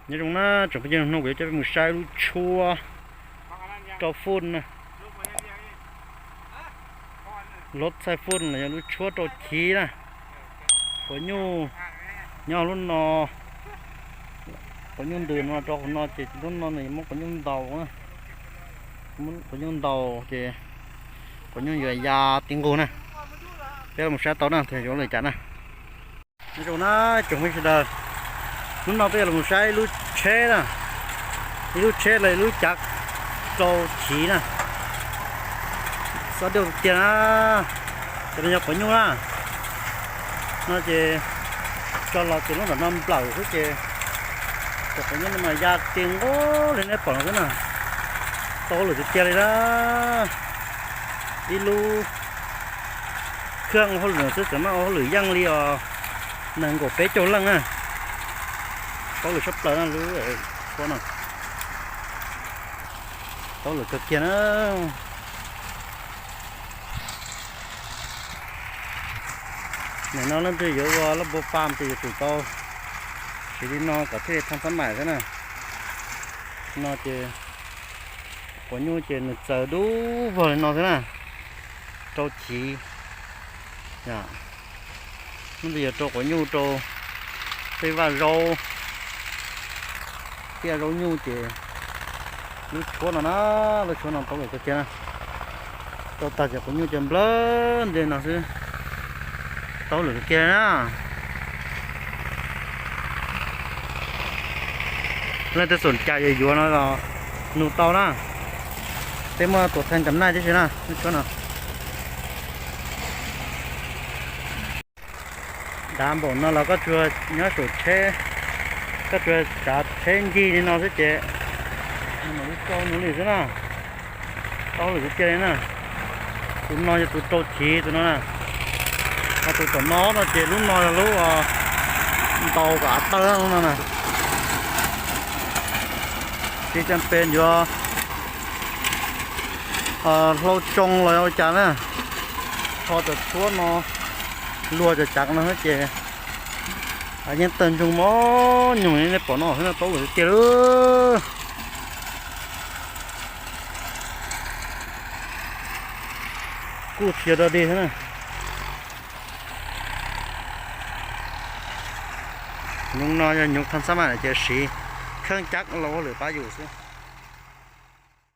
Nyob zoo na tsoom phooj ywg, hnub no kuv yuav coj peb mus saib lub tshuab rau fun na. Lub txhaij fun los yog lub tshuab rau chiv na. Quav nyuj nyob lub no, quav nyuj ntws no rau hauv no ces lub no nws muab quav nyuj ntaus, muab quav nyuj ntaus ces quav nyuj yuav ya ti nqug na. Peb los saib tau na, yuav ua li cas na. Nyob zoo na tsoom phooj ywg sawv daws, hnub no peb yuav los saib ib lub tsheb na, ib lub tsheb los ib lub cav rau chiv na. Xob diaj tiag tiag na. Cov no yog quav nyuj na. No ces tso los ces lub ntawm no nplawm xwb ces cov quav nyuj no mas ya ti nqub li nej pom no xwb na. Tau hauj lwm tiag tiag li na. Ib lub khaj ua hauj lwm no xwb txawm muaj ua hauj lwm yeej li os nees nkaum peb caug leej na. Tau hauj lwm tshaj plaws na lub tshuab no. Tau hauj lwm kawg kiag na. Nim no leej twg yuav ua laj npua fam ces yuav tsum tau siv li no kom thiaj li thaj xab mais xwb na. No ces quav nyuj ces nws txaws dub vog li no xwb na, rau chiv. Leej twg yuav rau quav nyuj rau tej vaj zaub, tej zaub nyuj ces lub tshuab no na, lub tshuab no tau hauj lwm kawg kiag na. Rau tag ces quav nyuj ces nplawg nti no xwb, tau hauj lwm kawg kiag na. Leej twg xom cai yuav yuav no los nug tau na. Peb muaj tuam theej kam naij tib si na lub tshuab no. Dav npaum no los koj tsuas nyob saum tsheb, koj tsuas tsav tsheb ncig li no xwb ces nws mam li rau nws li xwb na. Tau hauj lwm tiag tiag li na. Tus no yog tus rau chiv tus no na. Ho tus tom no no ces lub no yog lub ntaus kom av tawg lub no na. Tsis tas pes yuav hlau tsoo los yog ua cas na, rho cov tshuab no luag cov cav no xwb ces yeej tawg ntsoog mos nyoos li nej pom no xwb na, tau hauj lwm tiag tiag li. Kuj khiav dog dig xwb na. Nyob no yog nyob thaj xab mais ces siv kheej cav los ua hauj lwm pab yus xwb.